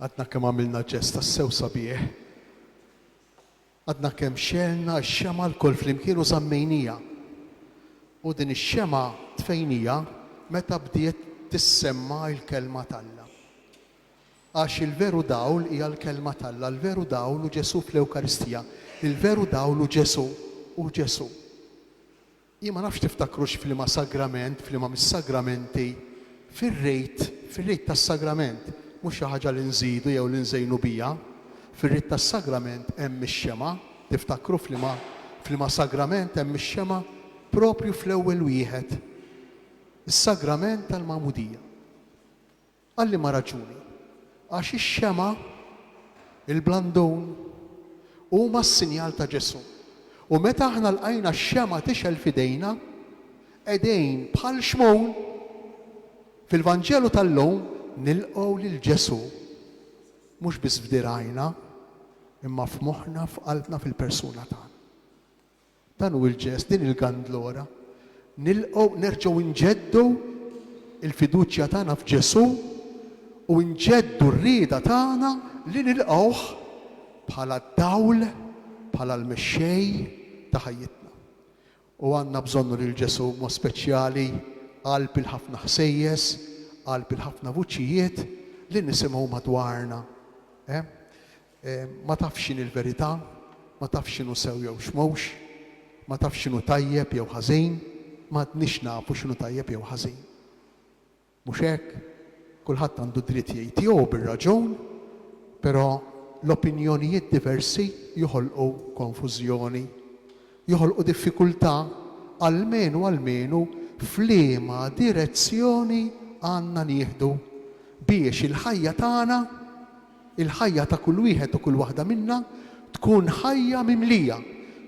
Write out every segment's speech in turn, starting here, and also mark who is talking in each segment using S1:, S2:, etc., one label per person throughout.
S1: Għadna kemm għamilna ġest tassew sabiħ. Għadna kemm xegħelna x-xemgħa lkoll flimkien u żammejniha. U din ix-xemgħa tfejniha meta bdiet tissemma l-Kelma t'Alla. Għax il-veru dawl hija l-Kelma t'Alla, l-veru dawl hu Ġesù fl-Ewkaristija, il-veru dawl hu Ġesù, hu Ġesù. Jien ma nafx tiftakrux f'liema sagrament, f'liema mis-sagramenti, fir-rit, fir-rit tas-sagrament, mhux xi ħaġa li nżidu jew li nżejnu biha, fir-rit tas-sagrament hemm ix-xemgħa, tiftakru f'liema, f'liema sagrament hemm ix-xemgħa? Proprju fl-ewwel wieħed, is-sagrament tal-magħmudija. Għal liema raġuni? Għax ix-xemgħa, il-blandun, huma s-sinjal ta' Ġesù. U meta aħna lqajna x-xemgħa tixgħel f'idejna, qegħdin bħal Xmun fil-Vanġelu tal-lum nilqgħu lil Ġesù mhux biss f'dirgħajna, imma f'moħħna, f'qalbna, fil-persuna tagħna. Dan hu l-ġest, din il-gandlora. Nilqgħu, nerġgħu nġeddu l-fiduċja tagħna f'Ġesù u nġeddu r-rieda tagħna li nilqgħuh bħala d-dawl, bħala l-mexxej ta' ħajjitna. U għandna bżonnu lil Ġesù b'mod speċjali qalb il-ħafna ħsejjes, qalb il-ħafna vuċijiet li nisimgħu madwarna. Eh? Ma tafx x'inhi l-verità, ma tafx x'inhu sew jew x'mhux, ma tafx x'inhu tajjeb jew ħażin, m'għadniex nafu x'inhu tajjeb jew ħażin. Mhux hekk? Kulħadd għandu dritt jgħid tiegħu bir-raġun, però l-opinjonijiet diversi joħolqu konfużjoni, joħolqu diffikultà, almenu almenu f'liema direzzjoni għandna nieħdu biex il-ħajja tagħna Il-ħajja ta' kull wieħed u kull waħda minna tkun ħajja mimlija,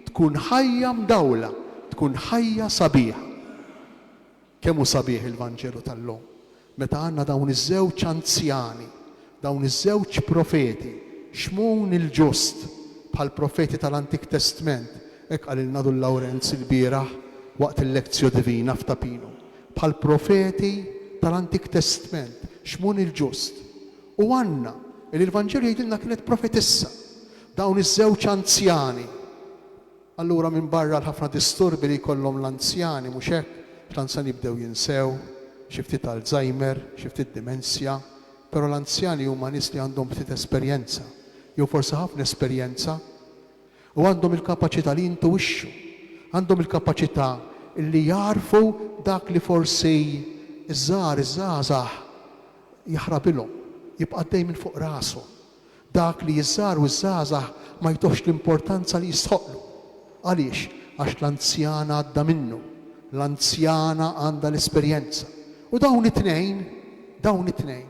S1: tkun ħajja mdawla, tkun ħajja sabiħa. Kemm hu sabiħ il-Vanġelu tal-lum, meta għandna dawn iż-żewġ anzjani, dawn iż-żewġ profeti, Xmun il-ġust, bħall-profeti tal-Antik Testment, hekk qalilna Dun Lawrenz ilbieraħ waqt il-Lectio Divina f'Ta' Pinu, bħall-profeti tal-Antik Testment, Xmun il-ġust, U Anna, li l-Vanġelu jgħidilna kienet profetissa, dawn iż-żewġ anzjani. Allura minbarra l-ħafna disturbi li jkollhom l-anzjani, mhux hekk? Għax l-anzjani jibdew jinsew, xi ftit Alzheimer, xi ftit dimensja, però l-anzjani huma nies li għandhom ftit esperjenza, jew forsi ħafna esperjenza, u għandhom il-kapaċità li jintuwixxu, għandhom il-kapaċità li jagħrfu dak li forsi ż-żgħar, iż-żgħażagħ, jaħrabilhom, jibqa' għaddej minn fuq rashom. Dak li ż-żgħar u ż-żgħażagħ ma jtuhx l-importanza li jistħoqqlu. Għaliex? Għax l-anzjan għadda minnu, l-anzjana għandha l-esperjenza. U dawn it-tnejn, dawn it-tnejn,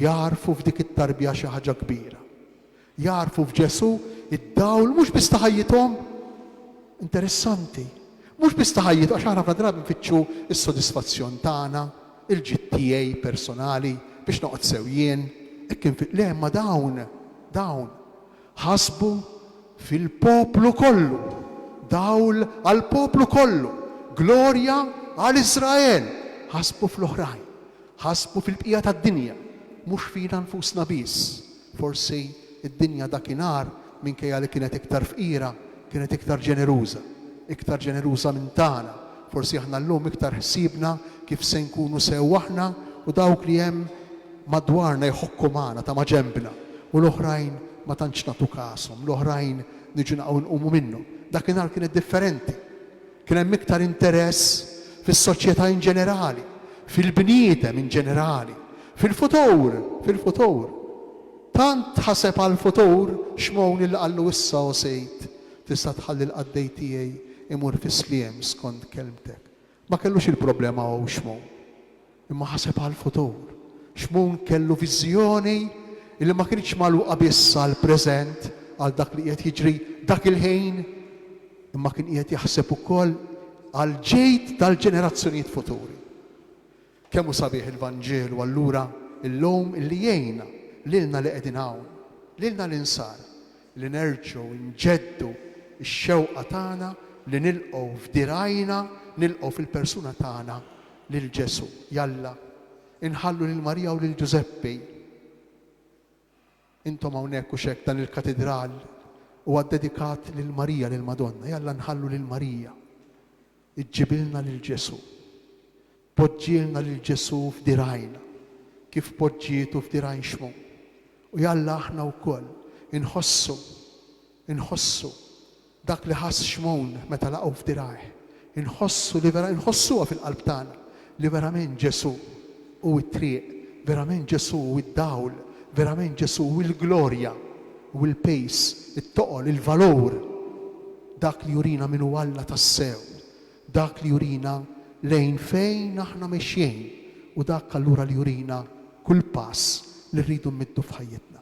S1: jagħrfu f'dik it-tarbija xi ħaġa kbira. Jagħrfu f'Ġesù d-dawl mhux biss ta' ħajjithom. Interessanti. Mhux biss ta' ħajjithom, għax aħna ħafna drabi nfittxu s-sodisfazzjon tagħna, il-ġid tiegħi personali, biex noqgħod sew jien. Hekk infi-, le, imma dawn, dawn, ħasbu fil-poplu kollu. Dawl għall-poplu kollu. Glorja għal Iżrael. Ħasbu fl-oħrajn. Ħasbu fil-bqija tad-dinja, mhux fina nfusna biss. Forsi d-dinja dakinhar, minkejja li kienet iktar fqira, kienet iktar ġeneruża. Iktar ġeneruża minn tagħna. Forsi aħna llum iktar ħsiebna kif se nkunu sew aħna u dawk li hemm madwarna jħokku magħna, ta' maġenbna. U l-oħrajn ma tantx nagħtu kashom, l-oħrajn niġu naqgħu nqumu minnhom. Dakinhar kienet differenti. Kien hemm iktar interess fis-soċjetà in ġenerali, fil-bniedem in ġenerali, fil-futur, fil-futur. Tant ħaseb għall-futur Xmun illi qallu issa, O Sejd, tista' tħalli l-qaddej tiegħi imur fis-sliem skont kelmtek. Ma kellux il-problema hu Xmun. Imma ħaseb għall-futur. Xmun kellu viżjoni li ma kinitx magħluqa biss għall-preżent, għal dak li qiegħed jiġri dak il-ħin, imma kien qiegħed jaħseb ukoll għall-ġid tal-ġenerazzjonijiet futuri. Kemm hu sabiħ il-Vanġelu allura llum illi jgħinna lilna li qegħdin hawn, lilna l-insara, li nerġgħu nġeddu x-xewqa tagħna li nilqgħu f'dirgħajna, nilqgħu fil-persuna tagħna lil Ġesù. Jalla, inħallu lil Marija u lil Ġużeppi. Intom hawnhekk hux hekk dan il-katidral huwa ddedikat lil Marija lil Madonna. Jalla nħallu lil Marija ġġibilna lil Ġesù. Tpoġġielna lil Ġesù f'dirgħajna kif poġġietu f'dirgħajn Xmun. U jalla aħna wkoll inħossu, inħossu dak li ħass Xmun meta laqgħu f'dirgħajh. Inħossu li vera, inħossuha fil-qalb tagħna li verament Ġesù hu t-triq, verament Ġesù hu d-dawl, verament Ġesù hu l-glorja, hu l-piż, it-toqol, il-valur, dak li jurina min hu Alla tassew. Dak li jurina lejn fejn aħna mexjin u dak allura li jurina kull pass li rridu mmiddu f'ħajjitna.